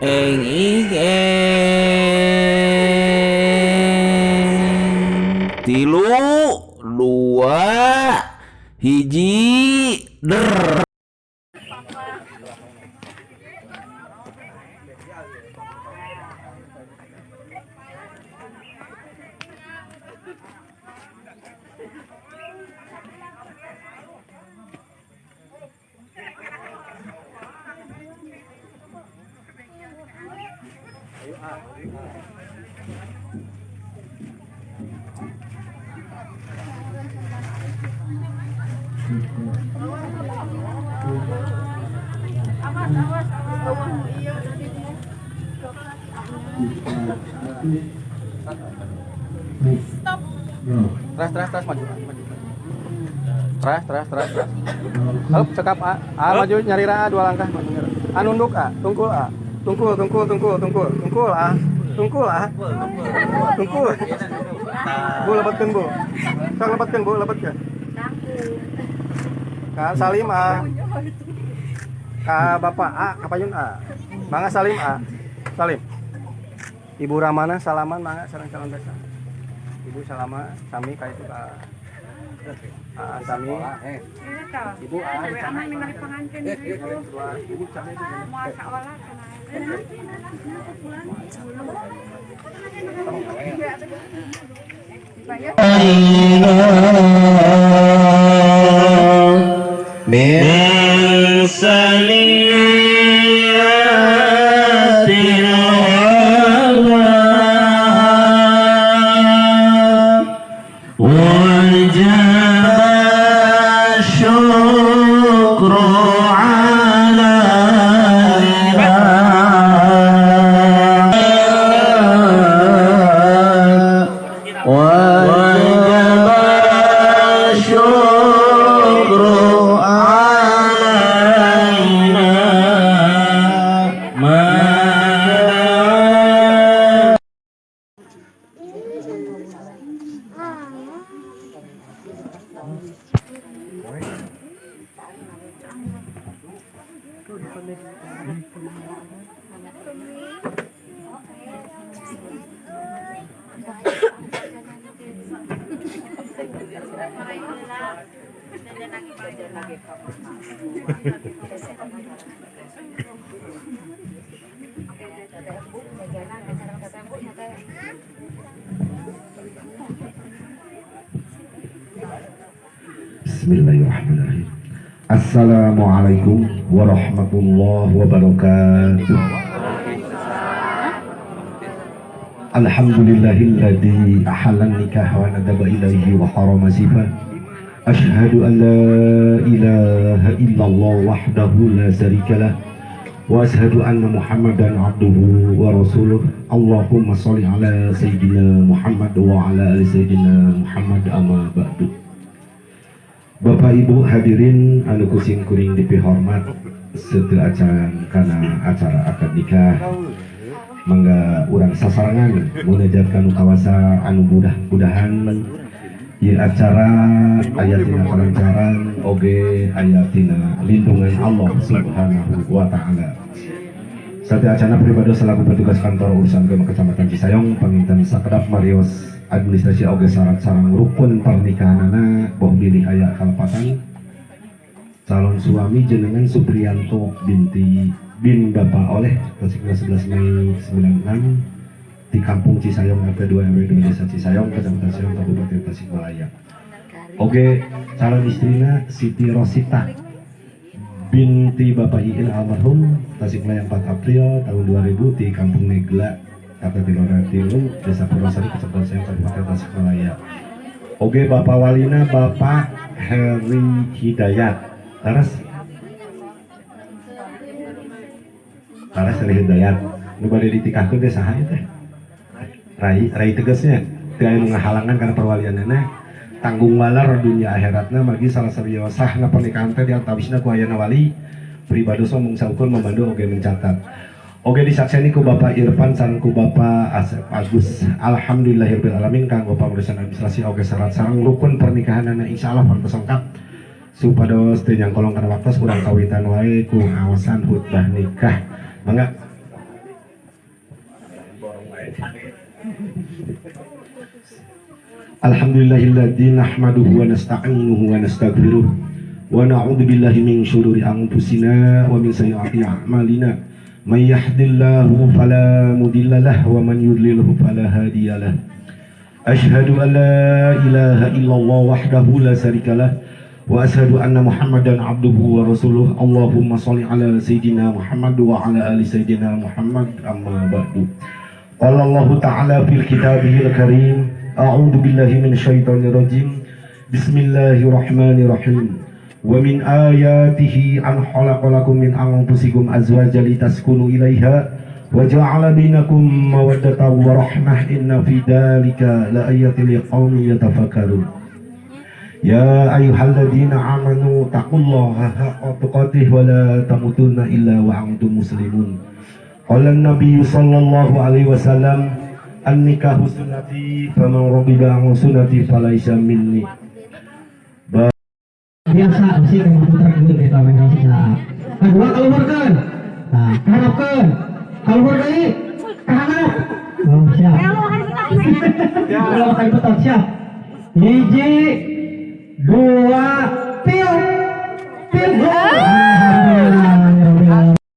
Eng ing eng tilu dua hiji der. Teras, teras, teras, maju, maju. Teras, teras, teras, teras. Hop, cekap A. A maju nyarira A dua langkah maju nyarira. A nunduk A, tungkul A. Tungkul, tungkul, tungkul, tungkul. Tungkul A. Tungkul A. Tungkul. Bu lebetkeun Bu. Sok lebetkeun Bu, lebetkeun. Ka Salim A. Ka Bapak A, ka payun A. Mangga Salim A. Salim. Ibu Ramana salaman mangga sareng calon besan. Ibu salama sami ka itu ka A sami. Ibu A Ibu sami itu. Min saliyatil wajib syukru alaina wajib syukru alaina ma. Bismillahirrahmanirrahim. Assalamualaikum warahmatullahi wabarakatuh. Alhamdulillahilladzi ahallan nikah wa nadaba ilaihi wa harama zina. Asyhadu an la ilaha illallah wahdahu la syarikalah wa asyhadu anna Muhammadan abduhu wa rasuluh. Allahumma sholli ala sayyidina Muhammad wa ala ali sayyidina Muhammad, amma ba'du. Bapak Ibu hadirin anu kusing kuring dipihormat, setelah acan kana acara akad nikah, mangga urang sasarengan munajat kanu kawasa anu mudah-mudahan ieu acara aya tina kalancaran oge aya tina lindungan Allah Subhanahu wa taala. Sateuacana pribadi selaku petugas kantor urusan agama Kecamatan Cisayong panginten sakedap marios administrasi oge syarat sareng rukun pernikahanana boh bilih aya kalepatan. Calon suami jenengan Supriyanto binti bin Bapak Oleh Tasikmalaya 11 Mei 96 di Kampung Cisayong RT 2 RW 2 Desa Cisayong, Kecamatan Cisayong, Kabupaten Tasikmalaya. Oke, Calon istrina Siti Rosita binti Bapak Iin almarhum, Tasikmalaya, 4 April tahun 2000 di Kampung Negla, Kata Tilora Tilu, Desa Purwasari, Kecamatan Sayang, Kabupaten Tasikmalaya. Oke, Bapak Walina Bapak Heri Hidayat. Terus Taras Heri Hidayat. Nu bade ditikahkeun teh saha ieu teh? Rai, rai tegasnya. Teu aya nu ngahalangan karena perwalianana tanggung walar dunia akhiratna, margi salah sawios sahna pernikahan teh diantawisna ku ayana wali pribados mung saukur membantu oge mencatat. Oge disakseni ku Bapak Irfan sareng ku Bapak Asep Agus. Alhamdulillahirabbil alamin, kanggo pameriksaan administrasi oge syarat sareng rukun pernikahanana insyaallah parantos lengkap. Supados teu nyangkolong kana waktos, urang kawitan wae ku ngaosan khutbah nikah. Mangga. Alhamdulillahilladzi nahmaduhu wa nasta'inuhu wa nastaghfiruh wa na'udzu billahi min syururi anfusina wa min sayyiati a'malina. May yahdihillahu fala mudhillalah wa man yudlilhu fala hadiyalah. Asyhadu an la ilaha illallah wahdahu la syarikalah wa asyhadu anna Muhammadan abduhu wa rasuluh. Allahumma shalli ala sayidina Muhammad wa ala ali sayidina Muhammad, amma ba'du. Qala Allahu ta'ala fil kitabihil karim, a'udzu billahi minasyaitonir rajim. Bismillahirrahmanirrahim. Wa min ayatihi an khalaqalakum min anfusikum azwajan litaskunu ilaiha wa ja'ala bainakum mawaddatan wa rahmah, inna fi dzalika laayatin liqaumin yatafakkarun. Ya ayyuhalladzina amanu taqullaha haqqa tuqatih wa la tamutunna illa wa antum muslimun. Qala an-nabiy sallallahu alaihi wasallam, an-nikahu sunnati faman raghiba an sunnati falaisa minni. Biasa sih kamu putarkeun eta we saha. Kedua kaluhurkeun. Nah, kaharapkeun. Kaluhur deui. Kahanap. Oh, siap. Kalau makan betot siap. Hiji, dua, tilu. Tilu.